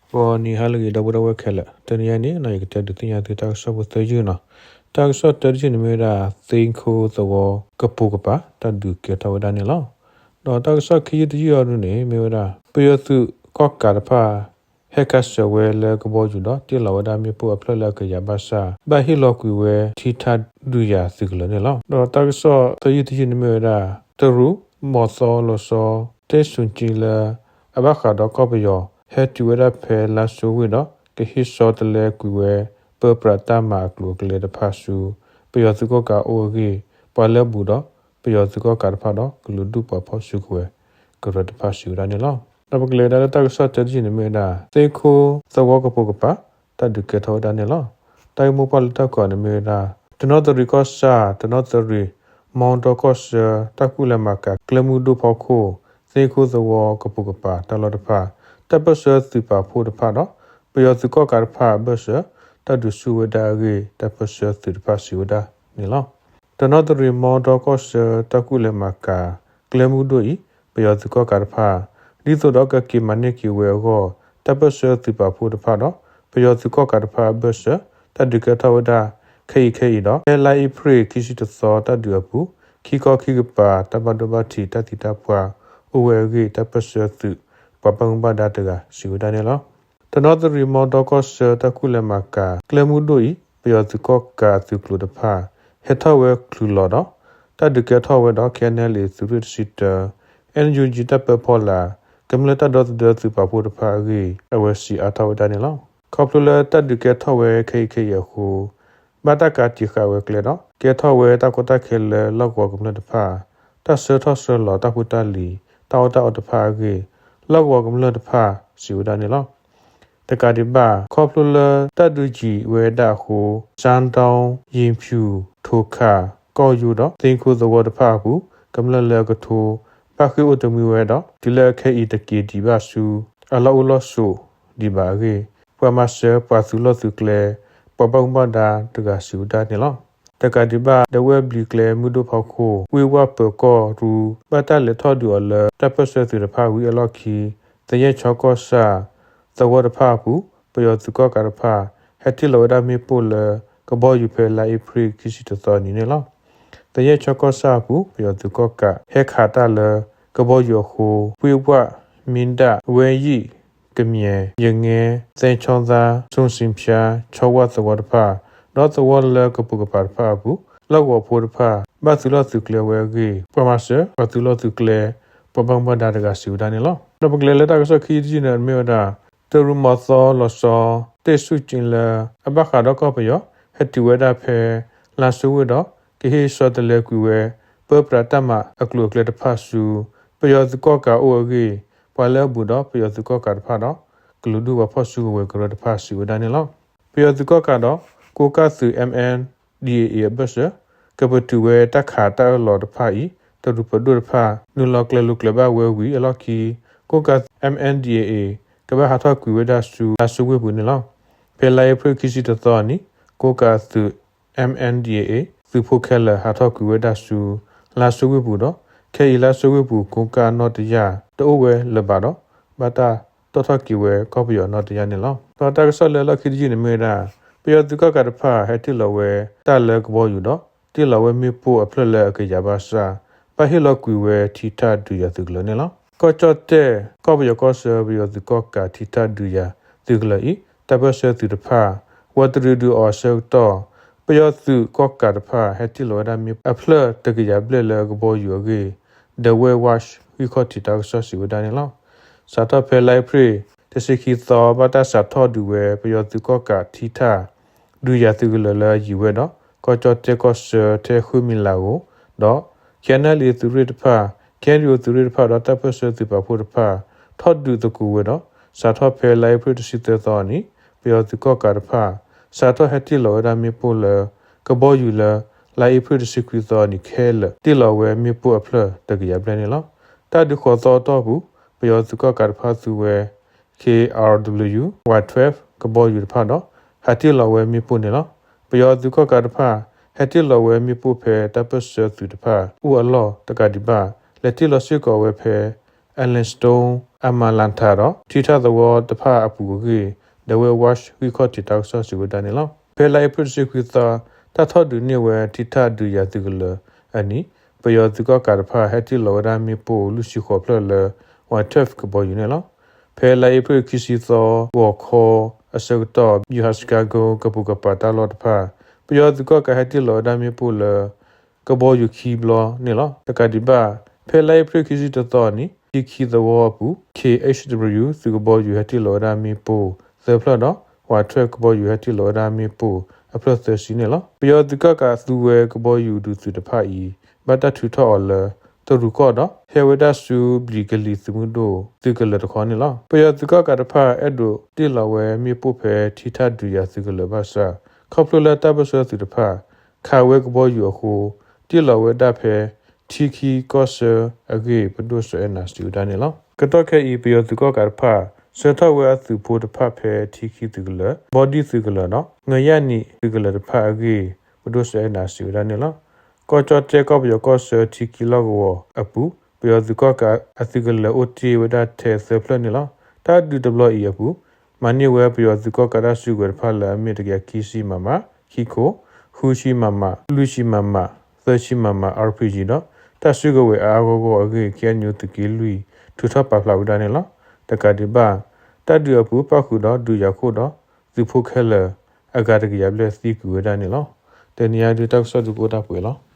ဂီၤနံၤဟါလၢအဂ့ၤ ဒီပုၢ်ဒီဝဲၢ်ခဲလၢာ်, တနံၤအံၤန့ၣ် ယကတဲဒုးသ့ၣ်ညါသုတၢ်ကစီၣ်ဖိသၢယုၢ်နီၤ. တၢ်ကစီၣ်တၢတယုၢ်န့ၣ်မ့ၢ်ဝဲဒၣ် သ့ခိသဝီကပိာ်ကပၤ တၢ်ဒုးကဲထီၣ်ဝဲဒၣ်န့ၣ်လီၤ. ဒီးတၢ်ကစီၣ်ခံယုၢ်တယုၢ်အံၤဒုန့ၣ် မ့ၢ်ဝဲဒၣ် ပယီၤသုးကီၣ်ကးတဖၣ် ဟဲခးစၢၤဝဲလၢကဘီယူၤဒီး တ့ၢ်လီၤဝဲဒၣ်မ့ၣ်ပိၢ်အဖျၢၣ်လၢအကယၤဘၣ်ဆၣ် ဘၣ်ဟ့ၣ်လီၤကွံာ်ဝဲ ထံထၣ်ဒုးယၤသုးကလၢၤန့ၣ်လီၤ. ဒီးတၢ်ကစီၣ်သၢယုၢ်တယုၢ်န့ၣ်မ့ၢ်ဝဲဒၣ် တရူးမီၤသီလီၤဆီ တ့ၢ်ဆူၣ်ကၠံလၢ အဘၣ်ဃးဒီးကီၢ်ပယီၤ ဟဲတုၤဝဲဒၣ်ဖဲလါစိဝ့ၢ်ဒီး ကဟ့ၣ်ဆီတလဲကွံာ်ဝဲ ပၢပြးတၢ်မၤအကျိၤအကျဲတဖၣ်ဆူ ပယီၤသုးကီၣ်ကးအိၣ်အဂ့ၢ် ပှၤလၢအဘူးဒီး ပယီၤသုးကီၣ်ကးတဖၣ်ဒီး ကလုာ်ဒူၣ်ပှၤဖီၣ်စုကဝဲၤကရၢတဖၣ်စံးဝဲဒၣ်န့ၣ်လီၤ. ဒီးပကလဲၤဝဲဒၣ်လၢတၢ်ကစီၣ်တၢတယုၢ်န့ၣ်မ့ၢ်ဝဲဒၣ် သ့ခိသဝီကပိာ်ကပၤ တၢ်ဒုးကဲထီၣ်ဝဲဒၣ်န့ၣ်လီၤ. တၢ်ဂ့ၢ်မိၢ်ပှၢ်လၢတၢ်ကီၢ်န့ၣ်မ့ၢ်ဝဲဒၣ် တနီသရံၣ်ကီၢ်ဆၣ် တနီသရံၣ် မီဒီကီၢ်ဆၢ တၢ်ကူၣ်လဲၤမၤကၤ ကျဲမုၢ်ဒိၣ်ဖီခိၣ် သ့ခိသဝီကပိာ်ကပၤတၢ်လီၢ်တဖၣ် တၢ်ပၢၢ်ဆၢသုးပာ်ဖှိၣ်တဖၣ်ဒီး ပယီၤသုးကီၣ်ကးတဖၣ်အဘၢၣ်စၢၤ တၢ်ဒုးဆူၣ်ဝဲဒၣ်အဂ့ၢ် တၢ်ပၢၢ်ဆၢသုးတဖၣ်စံးဝဲဒၣ်န့ၣ်လီၤ. တနီသရံၣ်မီဒီကီၢ်ဆၢ တၢ်ကူၣ်လဲၤမၤကၤ ကျဲမုၢ်ဒိၣ်အံၤ ပယီၤသုးကီၣ်ကးတဖၣ် ဒ်သိးဒီးကက့ၤမၤန့ၢ်က့ၤဝဲအဂီၢ် တၢ်ပၢၢ်ဆၢသုးပာ်ဖှိၣ်တဖၣ်ဒီး ပယီၤသုးကီၣ်ကးတဖၣ်အဘၢၣ်စၢၤ တၢ်ဒုးကဲထီၣ်ဝဲဒၣ် ခဲအံၤခဲအံၤဒီး ဖဲလါအ့ဖြ့ၣ်ခံဆံတသီတၢ်ဒုးအပူၤ ခံခီခံကပၤ တၢ်ဘၣ်ဒိဘၣ်ထံးတၢ်သံတၢ်ပှၢ်အိၣ်ဝဲအဂ့ၢ် တၢ်ပၢၢ်ဆၢသုး ပှၤဘၣ်မူဘၣ်ဒါတဂၤစံးဝဲဒၣ်န့ၣ်လီၤ. တနီသရံၣ်မီဒီကီၢ်ဆၢ တၢ်ကူၣ်လဲၤမၤကၤ ကျဲမုၢ်ဒိၣ်အံၤ ပယီၤသုးကီၣ်ကးအသုးကျိၤတဖၣ် ဟဲထီၣ်ဝဲချုးလီၤဒီး တၢ်ဒုးကဲထီၣ်ဝဲဒီး ခ့ၣ်အဲၣ်ၣ်ၣ် သုးရ့ၣ်တဆံတၢ အၣ်ယူၣ်ကၠံ တၢ်ပၢဖီလာ် ကမျၢၢ်တၢ်ဒီသဒၢသုးပာ်ဖှိၣ်တဖၣ်အဂ့ၢ် အဝဲစံးအါထီၣ်ဝဲဒၣ်န့ၣ်လီၤ. ခီဖျိလၢတၢ်ဒုးကဲထီၣ်ဝဲခဲအံၤခဲအံၤအဃိ ဘၣ်တၢ်ကးတံာ်ဃာ်ဝဲကျဲဒီး ကဲထီၣ်ဝဲတၢ်ကီတၢ်ခဲလၢလီၢ်ကဝီၤကမျၢၢ်တဖၣ် တၢ်ဆှၢထီၣ်ဆှၢလီၤတၢ်ဖိတၢ်လံၤ တၢ်အီၣ်တၢ်အီတဖၣ်အဂ့ၢ် လီၢ်ကဝီၤကမျၢၢ်တဖၣ်စံးဝဲဒၣ်န့ၣ်လီၤ. တကးဒံးဘၣ် ခီဖျိလၢတၢ်ဒုးယံာ်ဝဲဒၣ်အဃိ စၢဒိၣ် ယ့ၣ်ဖၠူၣ် ထိၣ်ခၣ် ကီၢ်ယူဒီး သ့ခိသဝီတဖၣ်အပူၤ ကမျၢၢ်လၢအကထိ ဘၣ်ဃ့ၢ်အိၣ်တမှံဝဲဒီး တုၤလၢခဲအံၤတက့ၤဒံးဘၣ်ဆူ အလီၢ်အိၣ်လီၢ်ဆိးဒံးဘၣ်အဂ့ၢ် ပှၤမၤစၢၤပှၤသုးလီၢ်သုးကျဲ ပှၤဘၣ်မူဘၣ်ဒါတဂၤစံးဝဲဒၣ်န့ၣ်လီၤ. တကးဒံးဘၣ် ဒဝဲၢ်ဘျံးကျဲမုၢ်ဒိၣ်ဖီခိၣ် ဝ့ၢ်ဝၣ်ပၢၤကီၢ်ရူ ဘၣ်တၢ်လဲၤထီၣ်ဒုးအီၤလၢ တၢ်ပၢၢ်ဆၢသုးတဖၣ်ဝံၤအလီၢ်ခံ သယဲၢ်ချီကီၢ်ဆၣ် သဝီတဖၣ်အပူၤ ပယီၤသုးကီၣ်ကးတဖၣ် ဟဲတ့ၢ်လီၤဝဲဒၣ်မ့ၣ်ပိၢ်လၢ ကဘီယူၤဖဲလါအ့ဖြ့ၣ်ခံဆံတသီနံၤန့ၣ်လီၤ. သယဲၢ်ချီကီၢ်ဆၣ်အပူၤ ပယီၤသုးကီၣ်ကး ဟဲခးတၢ်လၢ ကဘီယူၤအဃိ ဝ့ၢ်ဝၣ် မ့ၢ်ဒၣ် ဝဲယံာ် ကမံၤ ယငဲ သဲဆီသါ ဆူၣ်စံဖၠါ ဆီဝၣ်သဝီတဖၣ် ဒီးသဝီလၢကပိာ်ကပၤတဖၣ်အပူၤ လီၢ်ကဝီၤဖိတဖၣ် ဘၣ်သုးလီၢ်သုးကျဲဝဲအဂ့ၢ် ပှၤမၤစၢၤ ပှၤသုးလီၢ်သုးကျဲ ပှၤဘၣ်မူဘၣ်ဒါတဂၤစံးဝဲဒၣ်န့ၣ်လီၤ. ဒီးပကလဲၤလၢတၢ်ကစီၣ်ခံယုၢ်တယုၢ်န့ၣ် မ့ၢ်ဝဲဒၣ် တရူးမီၤသီလီၤဆီ တ့ၢ်ဆူၣ်ကၠံလၢ အဘၣ်ဃးဒီးကီၢ်ပယီၤ ဟဲတုၤဝဲဒၣ်ဖဲ လါစိဝ့ၢ်ဒီး ကဟ့ၣ်ဆီတလဲကွံာ်ဝဲ ပၢပြးတၢ်မၤအကျိၤအကျဲတဖၣ်ဆူ ပယီၤသုးကီၣ်ကးအိၣ်အဂ့ၢ် ပှၤလၢအဘူးဒီးပယီၤသုးကီၣ်ကးတဖၣ်ဒီး ကလုာ်ဒူၣ်ပှၤဖီၣ်စုကဝဲၤကရၢတဖၣ်စံးဝဲဒၣ်န့ၣ်လီၤ. ပယီၤသုးကီၣ်ကးဒီး ကိးကၢ်သုး မၣ်အၣ်ဒံၣ်အ့ၣ်အ့ၣ် အဘၢၣ်စၢၤ ကပတုာ်ဝဲတၢ်ခးတၢ်အၢၣ်လီၤတဖၣ်အံၤ တရူးပဒိၣ်တဖၣ် နုာ်လီၤကျဲၤလိၤကျဲၤဘၣ်ဝဲဝံၤအလီၢ်ခံ ကိးကၢ်သုး မၣ်အၣ်ဒံၣ်အ့ၣ်အ့ၣ် ကဘၣ်ဟးထီၣ်ကွံာ်ဝဲဒၣ်ဆူ လါစိဝ့ၢ်ပူၤန့ၣ်လီၤ. ဖဲလါအ့ဖြ့ၣ်ခံဆံတသီအနံၤ ကိးကၢ်သုး မၣ်အၣ်ဒံၣ်အ့ၣ်အ့ၣ် သုးဖိခဲလၢာ်ဟးထီၣ်ကွံာ်ဝဲဒၣ်ဆူ လါစိဝ့ၢ်ပူၤဒီး ခဲအံၤလါစိဝ့ၢ်ပူၤ ကိးကၢ်နီၣ်တယၢ် တအိၣ်ဝဲလၢၤဘၣ်ဒီး ဘၣ်တၢ်တီၣ်ထီၣ်က့ၤဝဲကီၢ်ပယီၤနီၣ်တယၢ်န့ၣ်လီၤ. ဒီးတၢ်ကစီၣ်လၢလီၢ်ခံတယုၢ်န့ၣ်မ့ၢ်ဝဲဒၣ် ပယီၤသုးကီၣ်ကးတဖၣ် ဟဲတ့ၢ်လီၤဝဲတၢ်လၢကဘီယူၤဒီး တ့ၢ်လီၤဝဲမ့ၣ်ပိၢ်အဖျၢၣ်လၢအကယၤဘၣ်ဆၣ် ဘၣ်ဟ့ၣ်လီၤကွံာ်ဝဲထံထၣ်ဒုးယၤသုးကလၢၤန့ၣ်လီၤ. ကီၢ်ကၠီၣ်တဲၣ် ကီၢ်ပယီၤကီၢ်ဆၢ ပယီၤသုးကီၣ်ကးထံထၣ်ဒုးယၤသုးကလၢၤအံၤ တၢ်ပၢၢ်ဆၢသုးတဖၣ် ဝဲတရံးဒုးအီၤအဆၢကတီၢ် ပယီၤသုးကီၣ်ကးတဖၣ် ဟဲတ့ၢ်လီၤဝဲဒၣ်မ့ၣ်ပိၢ်အဖျၢၣ်တကယၤဘျဲၣ်လၢကဘီယူၤအဂ့ၢ် The West Watch ဂံၢ်ခီၣ်ထံးတၢ်ကစီၣ်စံးဝဲဒၣ်န့ၣ်လီၤ. စးထီၣ်ဖဲလါအ့ဖြ့ၣ် တဆံခံသီ ဘၣ်တၢ်စးထီၣ်ဒုးဝဲ ပယီၤသုးကီၣ်ကးထံထၣ် ဒုးယၤသုးကလၢၤလၢအယံၤဝဲဒီး ကီၢ်ကၠီၣ်တဲၣ်ကီၢ်ဆၢထဲဃုမံၤလးဧိၤ ဒီး ခ့ၣ်အဲၣ်ၣ်အၣ်လ်အ့ၣ် သုးရ့ၣ်တဖၣ် ခ့ၣ်အဲၣ်ယူၣ် သုးရ့ၣ်တဖၣ်ဒီးတၢ်ပၢၢ်ဆၢသုးပာ်ဖှိၣ်တဖၣ် ထီၣ်ဒုးသကိးဝဲဒီး စးထီၣ်ဖဲလါအ့ဖြ့ၣ်တဆံသၢသီအနံၤ ပယီၤသုးကီၣ်ကးတဖၣ် စးထီၣ်ဟဲတ့ၢ်လီၤဝဲဒၣ်မ့ၣ်ပိၢ်လၢ ကဘီယူၤလၢ လါအ့ဖြ့ၣ်တဆံခွံသီအနံၤခဲလၢာ် တ့ၢ်လီၤဝဲမ့ၣ်ပိၢ်အဖျၢၣ်တကယၤဘျဲၣ်န့ၣ်လီၤ. တၢ်ဒုးဃိးသီအတီၢ်ပူၤ ပယီၤသုးကီၣ်ကးတဖၣ်သူဝဲ ခ့ၣ်အဲၣ်ယူၣ် ဝါးထွဲၣ် ကဘီယူၤတဖၣ်ဒီး ဟးတ့ၢ်လီၤဝဲမ့ၣ်ပိၢ်န့ၣ်လီၤ. ပယီၤသုးကီၣ်ကးတဖၣ် ဟဲတ့ၢ်လီၤဝဲမ့ၣ်ပိၢ်ဖဲတၢ်ပၢၢ်ဆၢသုးတဖၣ်အိၣ်အလီၢ်တကးဒံးဘၣ် လဲၤတ့ၢ်လီၤစ့ၢ်ကီးဝဲဖဲ Elphinstone အမၤလၤထးဒီး ထံထၣ်သဝီတဖၣ်အပူၤအဂ့ၢ် Dawei Watch ဂံၢ်ခီၣ်ထံးတၢ်ကစီၣ်စံးဝဲဒၣ်န့ၣ်လီၤ. ဖဲလါအ့ဖြ့ၣ်တဆံခွံသီ တၢ်ထီၣ်ဒုးန့ၢ်ဝဲထံထၣ်ဒုးယၤသုးကလၢၤအနံၤ ပယီၤသုးကီၣ်ကးတဖၣ်ဟဲတ့ၢ်လီၤဝဲဒၣ်မ့ၣ်ပိၢ်လွံၢ်ဆံဃိးဖျၢၣ်လၢ Wingtip ကဘီယူၤန့ၣ်လီၤ. ဖဲလါအ့ဖြ့ၣ်ခံဆံသီ ဂီၤခီအဆၢကတီၢ် ဗျူဟာ Chicago ကပိာ်ကပၤတၢ်လီၢ်တဖၣ် ပယီၤသုးကီၣ်ကးဟဲတ့ၢ်လီၤဝဲဒၣ်မ့ၣ်ပိၢ်လၢ ကဘီယူၤခံဘျီန့ၣ်လီၤ. တကးဒံးဘၣ် ဖဲလါအ့ဖြ့ၣ်ခံဆံတသီအနံၤ ထံခံသဝီအပူၤ K H W သုးကဘီယူၤဟဲတ့ၢ်လီၤဝဲဒၣ်မ့ၣ်ပိၢ်သၢဖျၢၣ်ဒီး Wingtip ကဘီယူၤဟဲတ့ၢ်လီၤဝဲဒၣ်မ့ၣ်ပိၢ်အဖျၢၣ်သၢဆံန့ၣ်လီၤ. ပယီၤသုးကီၣ်ကးသူဝဲကဘီယူၤဒုးသုးတဖၣ်အံၤ ဘၣ်တၢ်ထုးထီၣ်အီၤလၢ တရူးကီၢ်ဒီး ဟဲဝဲဒၣ်ဆူဘျံးကလံၤသုးမုၢ်ဒိၣ်သုးကလၢၤတခီန့ၣ်လီၤ. ပယီၤသုးကီၣ်ကးတဖၣ်အဲၣ်ဒိးတ့ၢ်လီၤဝဲမ့ၣ်ပိၢ်ဖဲထံထၣ်ဒုးယၤသုးကလၢၤဘၣ်ဆၣ် ခီဖျိလၢတၢ်ပၢၢ်ဆၢသုးတဖၣ် ခးဝဲကဘီယူၤအဃိ တ့ၢ်လီၤဝဲဒၣ်ဖဲထံခံကီၢ်ဆၢအဂ့ၢ် ပဒိၣ်စီၤအဲၣ်နၤစံးဝဲဒၣ်န့ၣ်လီၤ. ကတီၢ်ခဲအံၤ ပယီၤသုးကီၣ်ကးတဖၣ် ဆှၢထီၣ်ဝဲအသုးဖိတဖၣ်ဖဲထံခံသုးကလၢၤ, ဘီဒံၣ်သုးကလၢၤဒီး ငရၣ်နံၣ်သုးကလၢၤတဖၣ်အဂ့ၢ် ပဒိၣ်စီၤအဲၣ်နၤစံးဝဲဒၣ်န့ၣ်လီၤ. ကီၢ်ကၠီၣ်တဲၣ်ကီၢ်ပယီၤကီၢ်ဆၢထံခံလီၢ်ကဝီၤအပူၤ ပယီၤသုးကီၣ်ကးအသုးကလၢၤအိၣ်တ့ၢ်ဝဲဒၣ်ထဲသၢဖျၢၣ်န့ၣ်လီၤ. တၢ်ဒုးတဘျီအံၤအပူၤ မၤန့ၢ်ဝဲပယီၤသုးကီၣ်ကးတၢ်စုကဝဲၤတဖၣ်လၢအမ့ၢ်တကယၤခံဆံ MM ခံခိၣ်, ဃုဆံ MM, လွံၢ်ဆံ MM, သၢဆံ MM RPG ဒီး တၢ်စုကဝဲၤအါအါဂီၢ်ဂီၢ်အဂ့ၢ် KNU သုးက့လွံၢ် ထုးထီၣ်ပာ်ဖျါဝဲဒၣ်န့ၣ်လီၤ. တကးဒံးဘၣ် တၢ်ဒုးအပူၤပၣ်ဃုာ်ဒီးဒုးယၤခိၣ်ဒီး သုးဖိခဲလၢာ်အဂၤတကယၤဘျဲၣ်သံကွံာ်ဝဲဒၣ်န့ၣ်လီၤ. တနံၤအံၤဒုးတၢ်ကစီၣ်ဒုးကအိၣ်ဒၣ်ပှဲၤလီၤ.